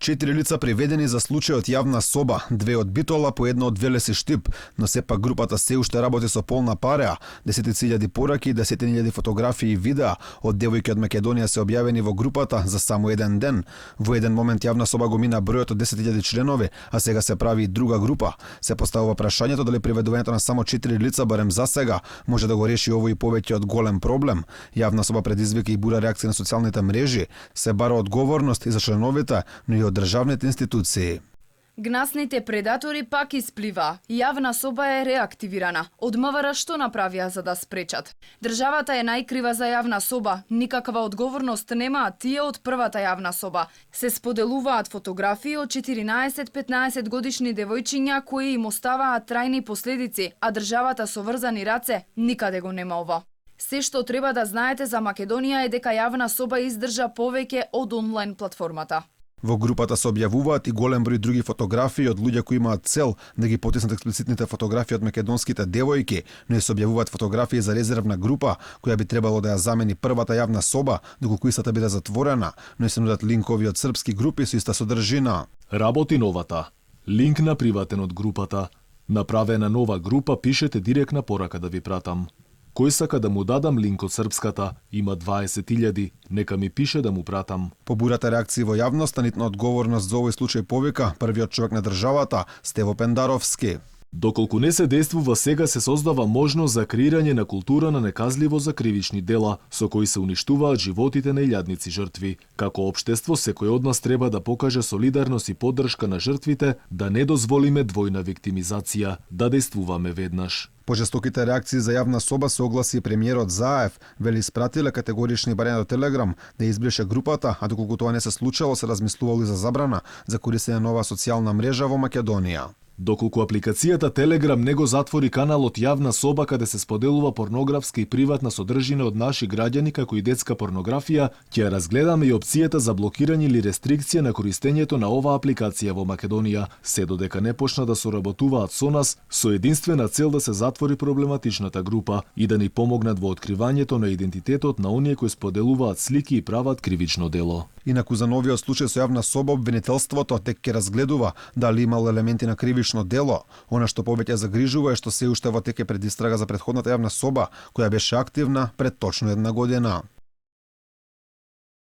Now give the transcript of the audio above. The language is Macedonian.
4 лица приведени за случајот јавна соба, 2 од Битола, по едно од Велес и Штип, но сепак групата се уште работи со полна пареа. 10.000 пораки, 10.000 фотографии и видеа од девојки од Македонија се објавени во групата за само еден ден. Во еден момент јавна соба го мина бројот од 10.000 членови, а сега се прави и друга група. Се поставува прашањето дали приведувањето на само 4 лица барем за сега може да го реши овој повеќе од голем проблем. Јавна соба предизвика и бура реакција на социјалните мрежи, се бара одговорност и за членовите, но и од државните институции. Гнасните предатори пак исплива. Јавна соба е реактивирана. Од МВР што направија за да спречат? Државата е најкрива за јавна соба. Никаква одговорност немаат тие од првата јавна соба. Се споделуваат фотографии од 14-15 годишни девојчиња кои им оставаат трајни последици, а државата со врзани раце никаде го нема ова. Се што треба да знаете за Македонија е дека јавна соба издржа повеќе од онлайн платформата. Во групата се објавуваат и голем број други фотографии од луѓе кои имаат цел да ги потиснат експлицитните фотографии од македонските девојки, но и се објавуваат фотографии за резервна група која би требало да ја замени првата јавна соба, доколку истата биде затворена, но и се нудат линкови од српски групи со иста содржина. Работи новата. Линк на приватен од групата. Направена нова група, пишете директна порака да ви пратам. Кој сака да му дадам линк од српската, има 20.000, нека ми пише да му пратам. По бурата реакција во јавноста, нитна одговорност за овој случај повика првиот човек на државата, Стево Пендаровски. Доколку не се действува сега, се создава можност за креирање на култура на неказливо за кривични дела, со кои се уништуваат животите на илјадници жртви. Како општество, секој од нас треба да покаже солидарност и поддршка на жртвите, да не дозволиме двојна виктимизација, да действуваме веднаш. По жестоките реакции за јавна соба се огласи премиерот Заев, вели испратиле категорични барања до Телеграм да избрише групата, а доколку тоа не се случило, се размислувало и за забрана за користење на нова социјална мрежа во Македонија. Доколку апликацијата Телеграм не го затвори каналот јавна соба каде се споделува порнографска и приватна содржина од наши граѓани како и детска порнографија, ќе разгледаме и опцијата за блокирање или рестрикција на користењето на оваа апликација во Македонија, се додека не почна да соработуваат со нас со единствена цел да се затвори проблематичната група и да ни помогнат во откривањето на идентитетот на оние кои споделуваат слики и прават кривично дело. Инаку за новиот случај со јавна соба обвинителството тек ќе разгледува дали имало елементи на кривично дело. Она што повеќе загрижува е што се уште во тек е предистрага за претходната јавна соба, која беше активна пред точно една година.